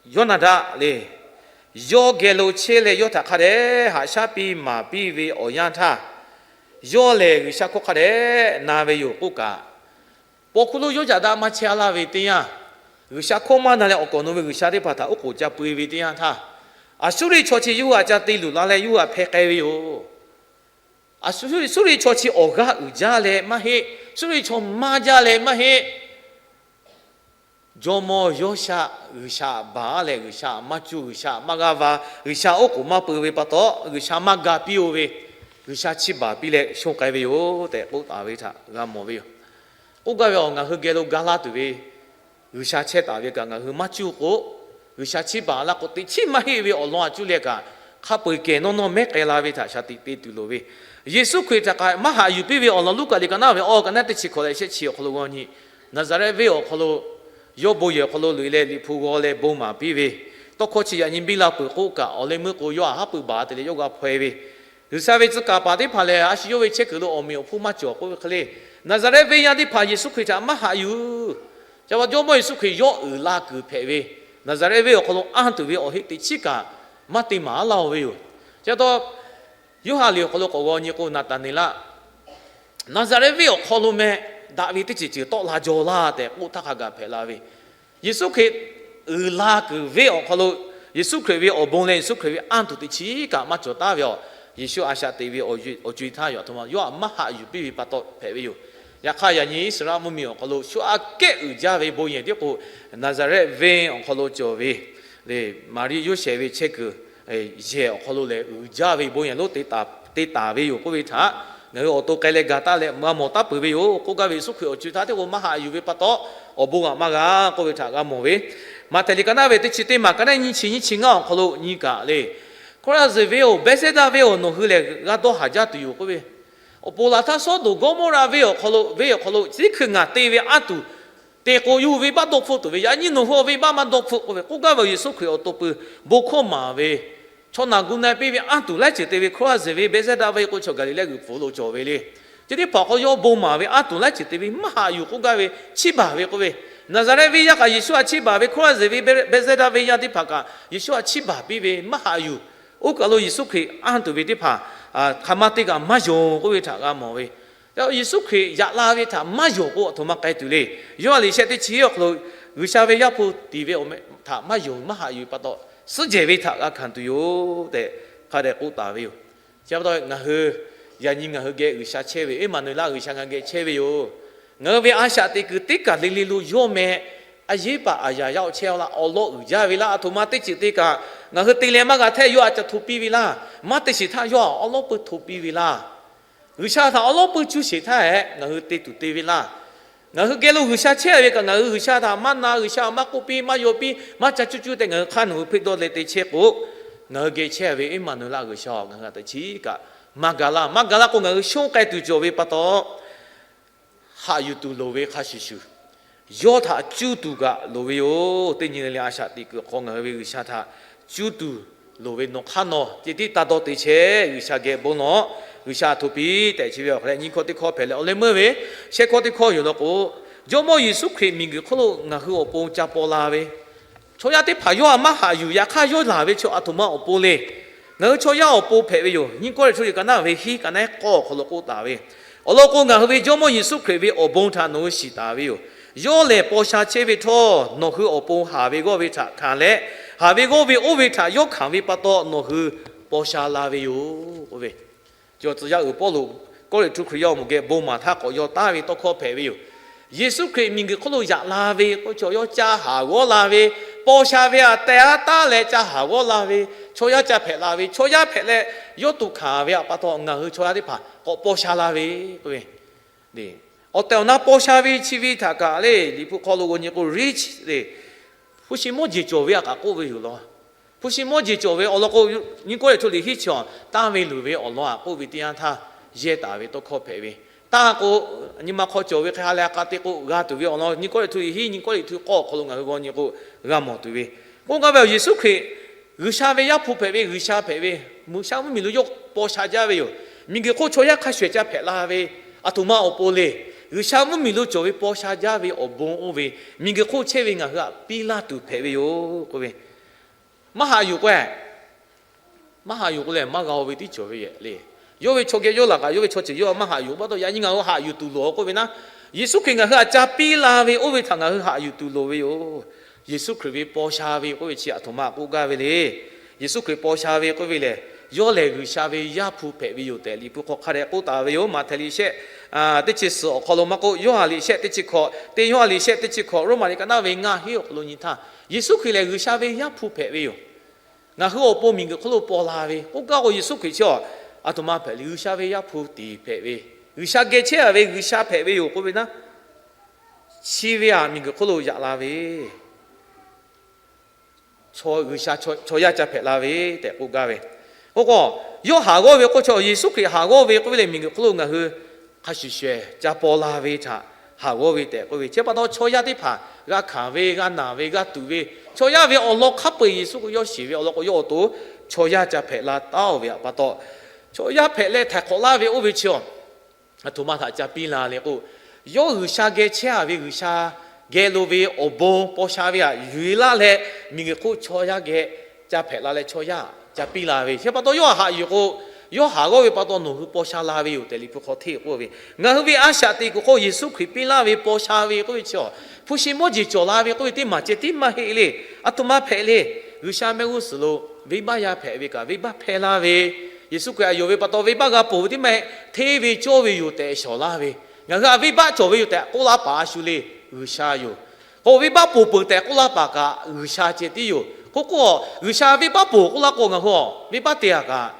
Yawˇnaˍdaˆ le, yawˇ geh lo chehˇ leh yawˇ htaꞈ hk'a dehꞈ haꞈ shaˉ piˇ maˍ piˇ ve awˬ yanˇ htaˇ, yawˇ lehˬ G'uiˬsha hkawˇ hk'a dehꞈ na ve yoˬ k'oˆ kaꞈ, paw hkuˇ lonˉ Yawˇnaˍdaˆ maˇ chehˇ laˇ ve teˇ yanˇ, G'uiˬsha hkawˇ maˇ na leh awˬ kawꞈ nawˬ ve G'uiˬsha teˇ hpaˍ htaꞈ oˉ k'oˍ ca peu-e ve teˇ yanˇ htaˇ, Aˍsuˇriˆ chaw chi yawˇ hui htaꞈ ca te luˬ la leh yawˇ hui htaꞈ hpeh k'ai ve yoˬ. Aˍsuˇriˆ chaw chi awˬ g'aˇ uiˍ jaˇ leh maˇ heˆ. Suˇriˆ chaw maˇ jaˇ leh maˇ heˆ. Jawˇmawˇ Yawˇshaˆ G'uiˬsha htaꞈ baˬ leh G'uiˬsha htaꞈ maˇ cuˇ, G'uiˬsha htaꞈ maˇ g'aˇ va, G'uiˬsha oˉ k'oˍ maˇ peu ve pa taw G'uiˬsha maˇ ga piˇ-oˬ ve, G'uiˬsha chiˇ baˬ piˇ leh shonˇ k'ai ve yoˬ tehꞈ k'oˆ taˍ ve htaꞈ g'a mawˬ ve yoˬ. K'oˆ gaˇ ve, ngaˬ hui geh lo ga laˇ tuˬ ve G'uiˬsha chehˇ taˍ ve kaꞈ ngaˬ hui maˇ cuˇ k'o, G'uiˬsha chiˇ baˬ laˇ k'o teꞈ chiˉ maˇ heˆ ve awˬ lawn a cuˇ leh kaꞈ, hk'a peu-eˬ kehˬ nawˇ nawˇ mehˉ k'ai la ve htaꞈ shaˍ tiꞈ te tuˬ loˍ ve. Yeˍsuˆ Hkriꞈ htaꞈ kaꞈ maˇ haꞈ yuˬ piˇ ve awˬ lawn Luˉkaꞈ liꞈ ka naˉ ve awˬ ka naˉ teˇ chi hkawꞈ leh shehˆ chi awˬ hk'aw lo g'aw nyi, Naˍzaˍrehˆ venˇ awˬ hk'aw lo yawˇ bon yehˬ awˬ hk'aw lo loꞈ-e leh Liꞈ hpu g'aw leh bon maˍ piˇ ve, tawˇ hkawˇ chi yaꞈ nyi biˇ la peuˬ k'oˆ kaꞈ, awˬ leh meuˇ k'o yawˇ htaꞈ haˉ pui baˬ te leh yawˇ g'a hpaw-e ve, G'uiˬsha ve tcuh kaˍ paˍ teˇ hpaˍ lehˬ, a shu yawˇ ve chehˇ kuiˬ lo awˬ meꞈ awˬ hponˇ maˇ cawˬ k'oˆ ve hk'e le, Naˍzaˍrehˆ venˇ yaˇ teˇ hpaˍ Yeˍsuˆ Hkriꞈ htaꞈ maˇ haꞈ yuˬ. Ca pa Jawˇmawˇ Yeˍsuˆ Hkriꞈ yawˇ uiˍ la kuiˬ hpehꞈ ve, Naˍzaˍrehˆ venˇ awˬ hk'aw lo anˇ tuˬ ve awˬ heˆ teꞈ chiˉ kaꞈ maˇ te maˍ laˇ-oˬ ve yoˬ. Ca taw Yoˇhanˬ liꞈ awˬ hk'aw lo k'awꞈ g'aw nyi k'o, Naˍtaˍneˍlaˆ Naˍzaˍrehˆ venˇ awˬ hk'aw lo meh daꞈ ve teˇ ceuˬ ceuˬ tawˆ la jaw laˇ tehꞈ k'oˆ htaˇ hk'a gaˬ hpehꞈ la ve, Yeˍsuˆ Hkriꞈ uiˍ la kuiˬ venˇ awˬ hk'aw lo, Yeˍsuˆ Hkriꞈ ve awˬ bon leh Yeˍsuˆ Hkriꞈ ve anˇ tuˬ teꞈ chiˉ kaꞈ maˇ cawˬ taˉ ve yoˬ. Yeˍsuˆ a shaꞈ teꞈ ve awˬ co-e htaˇ yoˬ, aˬ htoꞈ ma yawˇ htaꞈ maˇ haꞈ yuˬ piˇ ve pa taw hpehꞈ ve yoˬ. Yaꞈ hk'aˇ, yaꞈ nyi Iˉsaˍreˍlaˆ mvuhˇmiˬ awˬ hk'aw lo shu aꞈ kehˉ uiˍ jaˇ ve bon yehˬ tiˉ k'o, Naˍzaˍrehˆ venˇ awˬ hk'aw lo cawˬ ve Maˍriˆ Yoˇsehꞈ ve chehˇ kuiˬ yehˬ awˬ hk'aw lo lehˬ, uiˍ jaˇ ve bon yehˬ lonˉ te taˍ ve yoˬ k'oˆ ve htaꞈ ngaˬ hui awˬ to k'ai leh gaˬ taˉ leh g'a mawˬ taˉ peuˬ ve yoˬ. K'oˆ gaˇ ve, Yeˍsuˆ Hkriꞈ awˬ co-e htaˇ teˇ k'o maˇ haꞈ yuˬ ve pa taw, awˬ bon g'aꞈ maˇ g'a k'oˆ ve htaꞈ g'a mawˬ ve, Maꞈhtehˍ liꞈ ka naˉ ve teˇ chi teˇ maˬ, ka naˉ nyiˇ chi nyiˇ chi ngaˇ awˬ hk'aw lo nyi kaꞈ le, Hkoˇraˍzenˍ venˇ-oˬ, Behˇsehˇdaˆ venˇ-oˬ, nawˬ hui lehˬ g'a dawˇ haˍ jaˇ tuˬ yoˬ k'oˆ ve, awˬ ponˬ laˬ htaˇ Sawˉdonˍ Gawˇmawˇraˆ venˇ awˬ hk'aw lo, venˇ awˬ hk'aw lo chi teˇ hkui ngaˬ te ve anˇ tuˬ te k'o, yawˇ hui venˇbaˆ dawˇ hpfuhˆ tuˬ ve, yaꞈ nyi nawˬ hui awˬ venˇbaˆ maˇ dawˇ hpfuhˆ k'oˆ ve, k'oˆ gaˇ ve Yeˍsuˆ Hkriꞈ awˬ to pui bon hkawˇ maˍ ve, chaw naˬ gu na piˇ ve anˇ tuˬ laiˉ ceuˬ te ve Hkoˇraˍzenˍ venˇ, Behˇsehˇdaˆ venˇ k'o, chaw Gaˍliˍlehˇ g'uiˬ pfuhˍ lo cawˬ ve le. Chi teˇ hpaˍ hk'aw yawˇ bon maˍ ve anˇ tuˬ laiˉ ceuˬ te ve maˇ haꞈ yuˬ k'oˆ gaˇ ve, chiˇ baˬ ve k'oˆ ve, Naˍzaˍrehˆ venˇ yaˇ kaꞈ Yeˍsuˆ htaꞈ chiˇ baˬ ve, Hkoˇraˍzenˍ venˇ, Behˇsehˇdaˆ venˇ yaˇ teˇ hpaˍ kaꞈ Yeˍsuˆ htaꞈ chiˇ baˬ piˇ ve maˇ haꞈ yuˬ. Oˇ kaˬ lo Yeˍsuˆ Hkriꞈ anˇ tuˬ ve teˇ hpaˍ hk'aˬ ma te kaꞈ maˇ yonˍ k'oˆ ve htaꞈ g'a mawˬ ve, Yeˍsuˆ Hkriꞈ yaꞈ la ve htaꞈ maˇ yonˍ k'o, aˬ htoꞈ ma k'ai tuˬ le. Yoˇhanˬ liꞈ shehˆ teˇ chi awˬ hk'aw lo G'uiˬsha ve Yaˇ hpu tiˍ ve awˬ meh htaꞈ maˇ yonˍ maˇ haꞈ yuˬ ve pa taw, suhˉ jehˬ ve htaꞈ g'a hkanˍ tuˬ yoˬ tehꞈ hk'a dehꞈ k'oˆ taˍ ve yoˬ. Chi pa taw ngaˬ hui, yaꞈ nyi ngaˬ hui geh G'uiˬsha chehˇ ve, Eˉmaˍnuˍlaˆ G'uiˬsha ngaˬ geh chehˇ ve yoˬ. Ngaˬ hui ve a shaꞈ teꞈ kuiˬ teˇ kaˬ le le lo yawˇ meh a yeˉ paˍ aˬ yaꞈ yaˇ-oˬ chehˇ-a laˇ, awˬ lawn uiˍ jaˇ ve laˇ, aˬ htoꞈ ma teˇ ceuˬ te kaꞈ ngaˬ hui te leh maˇ g'a htehˇ, yawˇ htaꞈ ca hto piˇ ve laˇ. Maˇ te sheˍ htaˇ yawˇ htaꞈ awˉ lawˉ pui hto piˇ ve laˇ. G'uiˬsha htaꞈ awˉ lawˉ pui cuˇ sheˍ htaˇ hehꞈ, ngaˬ hui te tuˬ te ve laˇ. Ngaˬ hui geh lo G'uiˬsha chehˇ ve kaꞈ, ngaˬ hui G'uiˬsha htaꞈ maˇ na, G'uiˬsha maˇ k'oˆ piˇ, maˇ yaw piˇ, maˇ ca cuˇ cuˇ tehꞈ ngaˬ hui hk'aˇ nawˬ hui hpeˆ dawˇ leh te chehˇ k'o, ngaˬ hui geh chehˇ ve Eˉmaˍnuˍlaˆ G'uiˬsha-oˬ, ngaˬ hui htaꞈ teꞈ chiˉ kaꞈ maˇ ga laˇ. Maˇ ga laˇ k'o, ngaˬ hui shonˇ k'ai tuˬ cawˬ ve pa taw, haꞈ yuˬ tuˬ loˍ ve hk'a shuˍ shuˍ, yawˇ htaꞈ cuˇ tuˬ kaꞈ loˍ ve yoˬ. Teˇ nyi le le a shaꞈ teꞈ kuiˬ awˬ hk'aw ngaˬ hui ve G'uiˬsha htaꞈ cuˇ tuˬ loˍ ve nawˬ hk'aˇ nawˬ ceh tiˉ taˇ dawˇ te chehˇ. G'uiˬsha geh bon lawˬ. G'uiˬsha a htoꞈ piˇ tehꞈ chi ve awˬ hk'aw leh nyiˇ hkawˇ teˇ hkawˇ hpehꞈ leh, awˬ leh meuˇ ve shehˆ hkawˇ teˇ hkawˇ yoˬ law k'o, Jawˇmawˇ Yeˍsuˆ Hkriꞈ miˬguiˬ hk'oˆ lo ngaˬ hui awˬ pon ca paw la ve, chaw yaˇ teˇ hpaˍ yawˇ htaꞈ maˇ haꞈ yuˬ. Yaꞈ hk'aˇ, yawˇ laˬ ve chi aˬ htoꞈ ma awˬ pon le. Ngaˬ hui chaw yaˇ awˬ pon hpehꞈ ve yoˬ. Nyiˇ Kawˇrenˍhtuˆ liꞈ ka naˉ ve hiˉ ka naˉ k'awˇ awˬ hk'aw lo k'oˆ taˍ ve, awˬ lawn k'o, ngaˬ hui ve Jawˇmawˇ Yeˍsuˆ Hkriꞈ ve awˬ bon htaꞈ nawˬ hui shiˍ taˍ ve yoˬ. Yawˇ lehˬ paw sha chehˇ ve htawˇ, nawˬ hui awˬ pon haˍ ve g'awˇ ve htaꞈ hkanˍ leh, haˍ ve g'awˇ ve oˇ ve htaꞈ yawˇ hkanˍ ve pa taw nawˬ hui paw sha la ve yoˬ k'oˆ ve, cawˬ tcuh yaˇ uiˍ Pawˇluꞈ Kawˇrenˍhtuˆ Hkriꞈ yaˇ awˬ moˍ geh bon maˍ htaˇ k'awꞈ yaw taˉ ve tawˇ hkawˇ hpehꞈ ve yoˬ. Yeˍsuˆ Hkriꞈ miˬguiˬ hk'oˆ lo yaꞈ la ve k'o, chaw yawˇ ca haˍ g'awˇ la ve, paw sha ve aꞈ teh aˉ taˉ leh ca haˍ g'awˇ la ve, chaw yaˇ ca hpehꞈ la ve, chaw yaˇ hpehꞈ leh yawˇ tuꞈ hkanˍ ve aꞈ pa taw ngaˬ hui chaw yaˇ teˇ hpaˍ k'awꞈ paw sha la ve k'oˆ ve, awˬ tehˬ awˬ na paw sha ve chi ve htaꞈ kaꞈ le, Liꞈ hpu hk'aw lo g'aw nyi k'o rich le, hpu shi mawˇ jeˬ cawˬ ve aꞈ kaꞈ k'oˆ ve yoˬ law. Hpu shi mawˇ jeˬ cawˬ ve awˬ lawn k'o, Nyiˇ Kawˇrenˍhtuˆ liꞈ hiˉ chi awˬ tanˇ ve luˬ ve awˬ lawn aꞈ k'oˆ ve teˇ yanˇ htaˇ yehˇ taˍ ve tawˇ hkawˇ hpehꞈ ve, tanˇ k'o, nyi ma hk'aw cawˬ ve hk'e ha lehˬ k'a te k'o g'a tuˬ ve awˬ lawn, Nyiˇ Kawˇrenˍhtuˆ hiˉ, Nyiˇ Kawˇrenˍhtuˆ k'awˇ awˬ hk'aw lo ngaˬ hui g'aw nyi k'o g'a mawˬ tuˬ ve, k'oˆ gaˇ ve awˬ Yeˍsuˆ Hkriꞈ G'uiˬsha ve Yaˇ hpu hpehꞈ ve, G'uiˬsha hpehꞈ ve, mvuhˇ sha mvuhˇmiˬ lo yawˇ paw sha jaˇ ve yoˬ. Miˬguiˬ hk'oˆ chaw yaˇ hk'a shuˍ shuˍ ca hpehꞈ la ve, aˬ htoꞈ ma awˬ pon le. G'uiˬsha mvuhˇmiˬ lo cawˬ ve paw sha jaˇ ve awˬ bon oˇ ve miˬguiˬ hk'oˆ chehˇ ve ngaˬ hui htaꞈ piˇ laˇ tuˬ hpehꞈ ve yoˬ k'oˆ ve, maˇ haꞈ yuˬ k'o, maˇ haꞈ yuˬ k'o lehˬ maˇ g'a-o ve tiˉ cawˬ ve yoˬ le. Yawˇ ve chaw geh yawˇ laˬ kaꞈ, yawˇ ve chaw ceuˬ yawˇ maˇ haꞈ yuˬ pa taw, yaꞈ nyi ngaˬ hui haꞈ yuˬ tuˬ loˍ k'oˆ ve naˉ, Yeˍsuˆ Hkriꞈ ngaˬ hui htaꞈ ca piˇ la ve oˇ ve htaꞈ ngaˬ hui haꞈ yuˬ tuˬ loˍ ve yoˬ. Yeˍsuˆ Hkriꞈ ve paw sha ve k'oˆ ve chi aˬ htoꞈ ma k'oˆ gaˇ ve le. Yeˍsuˆ Hkriꞈ paw sha ve k'oˆ ve lehˬ, yawˇ lehˬ G'uiˬsha ve Yaˇ hpu hpehꞈ ve yoˬ tehꞈ Liꞈ hpu hk'aw hk'a dehꞈ k'oˆ taˍ ve yoˬ. Maꞈhtehˍ liꞈ shehˆ teˇ chi suhˍ awˬ hk'aw lo maˇ k'oˆ, Yoˇhanˬ liꞈ shehˆ teˇ chi hkawꞈ, teˇ Yoˇhanˬ liꞈ shehˆ teˇ chi hkawꞈ, Roˉmaꞈ liꞈ ka naˉ ve ngaˇ hinˉ awˬ hk'aw lo nyi htaˇ, Yeˍsuˆ Hkriꞈ lehˬ G'uiˬsha ve Yaˇ hpu hpehꞈ ve yoˬ. Ngaˬ hui awˬ pon miˬguiˬ hk'oˆ lo paw la ve k'oˆ gaˇ k'o, Yeˍsuˆ Hkriꞈ chi aˬ htoꞈ ma hpehꞈ le. G'uiˬsha ve Yaˇ hpu tiˍ hpehꞈ ve, G'uiˬsha geh chehˇ a ve G'uiˬsha hpehꞈ ve yoˬ k'oˆ ve naˉ, chi ve aꞈ miˬguiˬ hk'oˆ lo yaꞈ la ve, G'uiˬsha chaw yaˇ ca hpehꞈ la ve tehꞈ k'oˆ gaˇ ve. K'o k'o, yawˇ haˍ g'awˇ ve k'oˆ chaw, Yeˍsuˆ Hkriꞈ haˍ g'awˇ ve k'oˆ ve lehˬ, miˬguiˬ hk'oˆ lo ngaˬ hui hk'a shuˍ shuˍ ca paw la ve htaꞈ haˍ g'awˇ ve tehꞈ k'oˆ ve. Chi pa taw chaw yaˇ teˇ hpaˍ g'a hkanˍ ve, g'a naˬ ve, g'a tuꞈ ve, chaw yaˇ ve awˬ lawn hk'a peu-eˬ Yeˍsuˆ k'o yawˇ shiˍ ve awˬ lawn k'o, yawˇ awˬ to chaw yaˇ ca hpehꞈ la taˉ-oˬ ve aꞈ pa taw, chaw yaˇ hpehꞈ leh htaiˍ hk'awꞈ laˇ ve oˇ ve chi aˬ htoꞈ ma htaꞈ ca piˇ la le k'o, yawˇ G'uiˬsha geh chehˇ a ve G'uiˬsha geh lo ve awˬ bon paw sha ve aꞈ yuˬ e laˇ leh, miˬguiˬ hk'oˆ chaw yaˇ geh ca hpehꞈ la leh chaw yaˇ ca piˇ la ve. Chi pa taw yawˇ haꞈ yuˬ k'o, yawˇ haˍ g'awˇ ve pa taw nawˬ hui paw sha la ve yoˬ tehꞈ Liꞈ hpu hk'aw hteˇ k'oˆ ve. Ngaˬ hui ve a shaꞈ teꞈ kuiˬ hk'oˆ Yeˍsuˆ Hkriꞈ piˇ laˇ ve paw sha ve k'oˆ ve chi aˬ, hpu shi mawˇ jeˬ cawˬ la ve k'oˆ ve teˇ maˬ ceh tiˉ maˇ heˆ le. Aˬ htoꞈ ma hpehꞈ le. G'uiˬsha mehˆ g'uˇ suhˍ lo venˇbaˆ yaˇ hpehꞈ ve kaꞈ venˇbaˆ hpehˇ laˇ ve, Yeˍsuˆ Hkriꞈ aꞈ yonˍ ve pa taw venˇbaˆ g'a ponˬ ve teˇ maˇ heˆ, hteˇ ve cawˇ ve yoˬ tehꞈ shawˍ laˇ ve, ngaˬ hui htaꞈ venˇbaˆ cawˬ ve yoˬ tehꞈ k'oˆ laˇ paˍ a shu le, G'uiˬsha yoˬ. K'o venˇbaˆ ponˬ peuˬ tehꞈ k'oˆ laˇ paˍ kaꞈ G'uiˬsha ceh tiˉ yoˬ. K'o k'o, G'uiˬsha venˇbaˆ ponˬ k'oˆ laˇ k'o ngaˬ hui venˇbaˆ te a kaꞈ,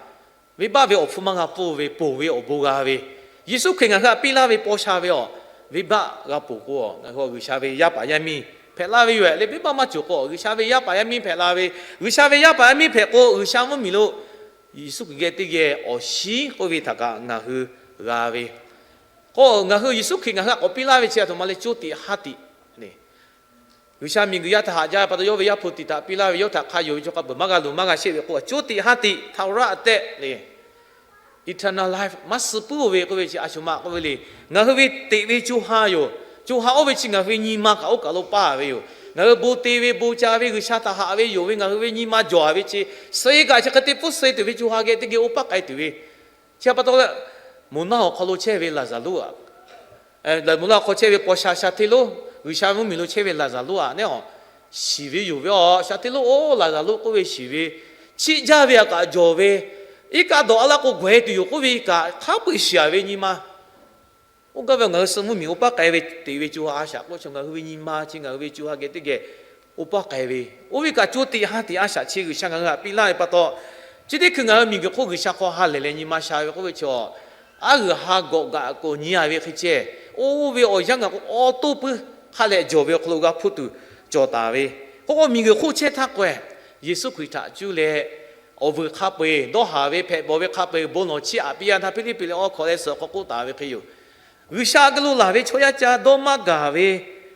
venˇbaˆ ve awˬ hpfuhˇ maˇ g'a pfuhˇ ve ponˬ ve awˬ bon g'a ve, Yeˍsuˆ Hkriꞈ ngaˬ hui htaꞈ piˇ laˇ ve paw sha ve aˬ, venˇbaˆ g'a ponˬ k'o, ngaˬ hui G'uiˬsha ve yaˇ paˍ yaˇ miˇ hpehꞈ laˇ ve yoˬ le. Venˇbaˆ maˇ cawˬ k'o, G'uiˬsha ve yaˇ paˍ yaˇ miˇ hpehꞈ la ve, G'uiˬsha ve yaˇ paˍ yaˇ miˇ hpehꞈ k'o, G'uiˬsha mvuhˇmiˬ lo Yeˍsuˆ Hkriꞈ geh teˇ geh awˬ shiˉ k'oˆ ve htaꞈ kaꞈ ngaˬ hui g'a ve. K'o ngaˬ hui Yeˍsuˆ Hkriꞈ ngaˬ hui htaꞈ k'awꞈ piˇ laˇ ve chi aˬ htoꞈ ma le, coˇ tiꞈ haˉ tiꞈ le. G'uiˬsha miˬguiˬ yaˇ htaꞈ haꞈ jaˇ ve pa taw, yawˇ ve Yaˇ hpu tiˍ htaꞈ piˇ laˇ ve, yawˇ htaꞈ hk'a yonˍ ve chaw hk'a peuˬ maˇ g'a luˬ maˇ g'a sheˆ ve k'o, coˇ tiꞈ haˉ tiꞈ htaꞈ uˉ raˆ tehˆ le. Eternal life, maˇ suh puiˉ-oˬ ve k'oˆ ve chi a shu ma k'oˆ ve le. Ngaˬ hui ve teꞈ ve co ha yoˬ. Co ha oˇ ve chi ngaˬ hui ve nyi ma kaꞈ oˇ kaˬ lo paˇ ve yoˬ. Ngaˬ hui bon te ve, bon ca ve, G'uiˬsha htaꞈ haꞈ ve yonˍ ve, ngaˬ hui ve nyi ma jawˬ ve chi, suh kaꞈ chi hk'e te pfuhˇ suh tuˬ ve co ha geh teˇ geh oˇ paˇ k'ai tuˬ ve. Chi pa taw leh, moˬ naˇ awˬ hk'aw lo chehˇ ve Laˍzaˍruˆ aꞈ, moˬ naˇ awˬ hk'aw chehˇ ve paw sha sha hteˇ lonˉ, G'uiˬsha mvuhˇmiˬ lo chehˇ ve Laˍzaˍruˆ aꞈ neˉ aˬ, shiˍ ve yoˬ ve aˬ. Sha hteˇ lonˉ oˇ Laˍzaˍruˆ k'oˆ ve shiˍ ve, chiˆ jaˇ ve aꞈ kaꞈ jawˬ ve, iˉ kaˆ dawˬ a laˇ k'o gawˬ e tuˬ yoˬ k'oˆ ve kaꞈ hk'a peu-eˬ shiˍ a ve nyi ma. Oˇ gaˇ ve ngaˬ hui suh mvuhˇmiˬ oˇ paˇ k'ai ve teꞈ ve co ha a shaꞈ k'oˆ chaw ngaˬ hui ve nyi ma chi ngaˬ hui ve co ha geh teˇ geh oˇ paˇ k'ai ve, oˇ ve kaꞈ coˇ tiꞈ haˉ tiꞈ a shaꞈ chi G'uiˬsha ngaˬ hui htaꞈ piˇ laˇ ve pa taw, chi teˇ hkui ngaˬ hui miˬguiˬ hk'oˆ G'uiˬsha hk'aw ha lehˬ leh nyi ma sha ve k'oˆ ve chi aˬ, aˉ g'uiˬ ha gawꞈ gaꞈ k'oꞈ nyi a ve hk'e ceh, oˇ ve awˬ yanˇ ngaˬ k'o awˬ toˇ puiˉ hk'a leh jawˬ ve awˬ hk'aw lo g'a hpuˇ tuˬ cawˬ taˍ ve. K'oˆ k'o miˬguiˬ hk'oˆ chehˇ htaˇ k'o, Yeˍsuˆ Hkriꞈ htaꞈ cuˇ leh awˬ vuiˬ hk'a peu-eˬ, dawˇ haˍ ve hpehꞈ bawˬ ve hk'a peu-eˬ bon lawˬ chiˇ aꞈ piˇ a htaˇ, Hpiˇliˇpiˆ leh awˇ hkawꞈ leh suhˍ hk'aw k'oˆ taˍ ve hk'e yoˬ. G'uiˬsha geh lo laˬ ve chaw yaˇ ca dawˇ maˇ gaˬ ve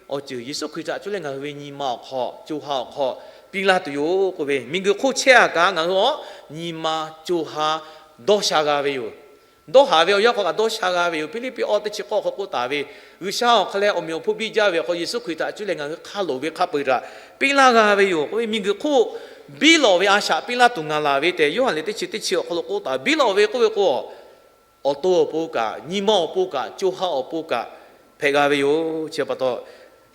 awˬ ceuˬ Yeˍsuˆ Hkriꞈ htaꞈ cuˇ leh ngaˬ hui ve nyi ma awˬ hk'aw, co ha awˬ hk'aw piˇ laˇ tuˬ yoˬ k'oˆ ve, miˬguiˬ hk'oˆ chehˇ a kaꞈ ngaˬ hui awˬ nyi ma co ha dawˇ sha g'a ve yoˬ. Dawˇ haˍ ve awˬ yanˇ hk'aw kaꞈ dawˇ sha g'a ve yoˬ. Hpiˇliˇpiˆ awˇ teˇ chi k'awˇ hk'aw k'oˆ taˍ ve, G'uiˬsha awˬ hk'a leh awˬ meꞈ awˬ hponˇ biˇ jaˇ ve awˬ hk'aw Yeˍsuˆ Hkriꞈ htaꞈ cuˇ leh ngaˬ hui hk'a loˍ ve hk'a peu-eˬ htaꞈ piˇ laˇ g'a ve yoˬ k'oˆ ve, miˬguiˬ hk'oˆ biˇ lawꞈ ve a shaꞈ piˇ laˇ tuˬ ngaˬ laˬ ve tehꞈ Yoˇhanˬ liꞈ teˇ chi teˇ chi awˬ hk'aw lo k'oˆ taˍ. Biˇ lawꞈ ve k'oˆ ve k'o, awˬ to awˬ pon kaꞈ, nyi ma awˬ pon kaꞈ, co ha awˬ pon kaꞈ hpehꞈ g'a ve yoˬ. Chi pa taw,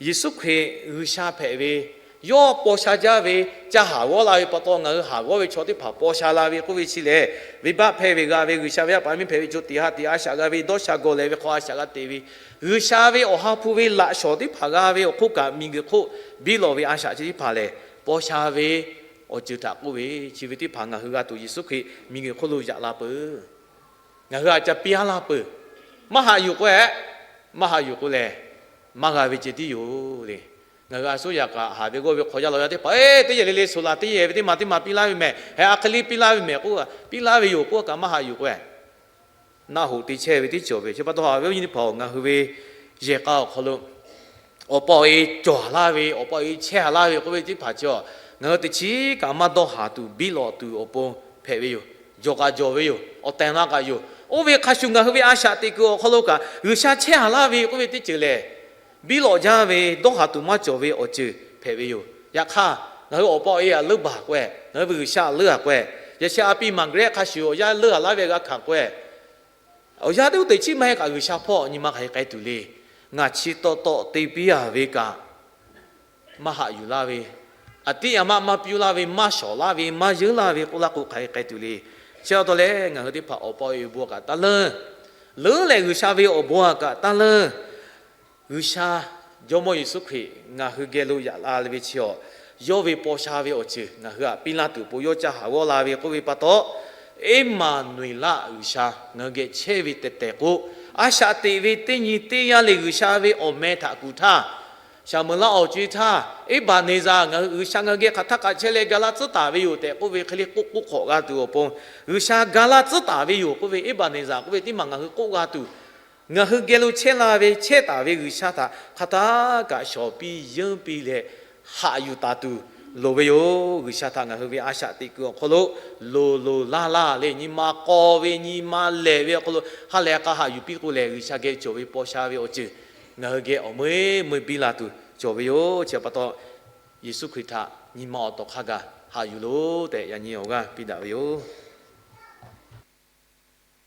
Yeˍsuˆ Hkriꞈ G'uiˬsha hpehꞈ ve, yawˇ paw sha jaˇ ve, ca haˍ g'awˇ la ve pa taw ngaˬ hui haˍ g'awˇ ve chaw teˇ hpaˍ paw sha la ve k'oˆ ve chi lehˬ, venˇbaˆ hpehˇ ve g'a ve G'uiˬsha ve yaˇ paˍ miˇ hpehꞈ ve co tiꞈ ha tiꞈ a shaꞈ g'a ve, dawˇ sha gawˬ leh ve hk'aw a shaꞈ g'a te ve, G'uiˬsha ve awˬ ha hpu ve laꞈ shawˍ teˇ hpaˍ g'a ve awˬ hk'oˆ kaꞈ, miˬguiˬ hk'oˆ biˇ lawꞈ ve a shaꞈ chi teˇ hpaˍ lehˬ, paw sha ve awˬ ceuˬ htaꞈ k'oˆ ve, chi ve teˇ hpaˍ ngaˬ hui g'a tuˬ Yeˍsuˆ Hkriꞈ miˬguiˬ hk'oˆ lo yaꞈ la peuˬ. Ngaˬ hui a ca piˇ a laˇ peuˬ. Maˇ haꞈ yuˬ k'o-e, maˇ haꞈ yuˬ k'o lehˬ, maˇ g'a ve ceh tiˉ yoˬ le. Ngaˬ hui a suˉ yaꞈ kaꞈ haˍ ve g'awˇ ve hk'aw yaˇ law yaˇ teˇ hpaˍ, teˇ yehˬ le le suhˍ laˬ, teˇ yehˬ ve teˇ ma teˇ ma piˇ laˇ ve mehˬ, heh a hk'e le piˇ laˇ ve mehˬ k'oˆ, piˇ laˇ ve yoˬ k'oˆ kaꞈ maˇ haꞈ yuˬ k'o-e, naˆ hoꞈ te chehˇ ve teˇ cawˬ ve. Chi pa taw haꞈ ve awˬ nyi teˇ hpaˍ-oˬ, ngaˬ hui ve yehˬ k'a awˬ hk'aw lo awˬ pa awˬ e cawˬ a laˇ ve, awˬ pa awˬ e chehˇ a laˇ ve k'oˆ ve teˇ hpaˍ chi-a, ngaˬ hui teˇ chiˉ kaꞈ maˇ dawˇ haˍ tuˬ, biˇ lawꞈ tuˬ awˬ pon hpehꞈ ve yoˬ. Jawˬ kaꞈ jawˬ ve yoˬ. Awˬ tehˬ na kaꞈ yoˬ. Oˇ ve hk'a shuˍ ngaˬ hui ve a shaꞈ teꞈ kuiˬ awˬ hk'aw lo kaꞈ G'uiˬsha chehˇ a laˇ ve k'oˆ ve teˇ ceuˬ lehˬ, biˇ lawꞈ jaˇ ve, dawˇ haˍ tuˬ maˇ cawˬ ve awˬ ceuˬ hpehꞈ ve yoˬ. Yaꞈ hk'aˇ, ngaˬ hui awˬ pa awˬ e htaꞈ leuˉ baˬ k'o-e, ngaˬ hui ve G'uiˬsha htaꞈ leuˉ a k'o-e, yaꞈ sheh a piˇ maˍ geh k'a shuˍ awˬ yanˇ leuˉ a laˇ ve g'a hkanˍ k'o-e, awˬ yanˇ teˇ oˇ teꞈ chiˉ maˇ heˆ kaꞈ G'uiˬsha hpawˇ nyi ma hk'aˬ hk'e k'ai tuˬ le. Ngaˬ chi taw taw te piˇ a ve kaꞈ, maˇ haꞈ yuˬ laˇ ve, aꞈ tiˉ yaꞈ maˇ maˇ piˇ laˇ ve, maˇ shawˍ laˇ ve, maˇ yeunˇ laˇ ve k'oˆ laˇ k'o hk'aˬ hk'e k'ai tuˬ le. Chi pa taw leh ngaˬ hui teˇ hpaˍ awˬ pa awˬ e awˬ bon htaꞈ kaꞈ taˇ leuˉ, leuˉ leh G'uiˬsha ve awˬ bon htaꞈ kaꞈ taˇ leuˉ. G'uiˬsha, Jawˇmawˇ Yeˍsuˆ Hkriꞈ ngaˬ hui geh lo yaꞈ la ve chi-a, yawˇ ve paw sha ve awˬ ceuˬ ngaˬ hui htaꞈ piˇ laˇ tuˬ awˬ pon yawˇ ca haˍ g'awˇ la ve k'oˆ ve pa taw, Eˇmaˍnuˍeˍlaˆ G'uiˬsha ngaˬ hui geh chehˇ ve tehꞈ tehꞈ k'o, a shaꞈ teꞈ ve teˇ nyi teˇ yanˇ le G'uiˬsha ve awˬ meh htaꞈ kuˬ htaˇ, Saˍmeˍlaˆ awˬ co-e htaˇ, Eˇbaˍneˍzaˍ ngaˬ hui G'uiˬsha ngaˬ hui geh hk'aˬ htaˇ kaꞈ chehˇ leh ga laˇ tcuhˉ taˍ ve yoˬ tehꞈ k'oˆ ve hk'e le k'oˆ k'oˆ hk'awꞈ g'a tuˬ awˬ pon, G'uiˬsha ga laˇ tcuhˉ taˍ ve yoˬ k'oˆ ve Eˇbaˍneˍzaˍ k'oˆ ve teˇ maˬ ngaˬ hui k'oˆ g'a tuˬ, ngaˬ hui geh lo chehˇ la ve chehˇ taˍ ve G'uiˬsha htaꞈ hk'aˬ htaˇ kaꞈ shawˍ piˇ yeunˇ piˇ leh haꞈ yuˬ taˍ tuˬ loˍ ve yoˬ. G'uiˬsha htaꞈ ngaˬ hui ve a shaꞈ teꞈ kuiˬ awˬ hk'aw lo loˍ loˍ laˇ laˇ leh nyi ma k'aw ve nyi ma lehˬ ve awˬ hk'aw lo ha lehˬ k'a haꞈ yuˬ piˇ k'o lehˬ, G'uiˬsha geh cawˬ ve paw sha ve awˬ ceuˬ ngaˬ hui geh awˬ meuˇ meuˇ biˇ la tuˬ cawˬ ve yoˬ. Chi pa taw, Yeˍsuˆ Hkriꞈ htaꞈ nyi ma awˬ tawˍ hk'a gaˬ haꞈ yuˬ loˬ tehꞈ yaꞈ nyi awˬ g'aˇ piˇ daꞈ ve yoˬ.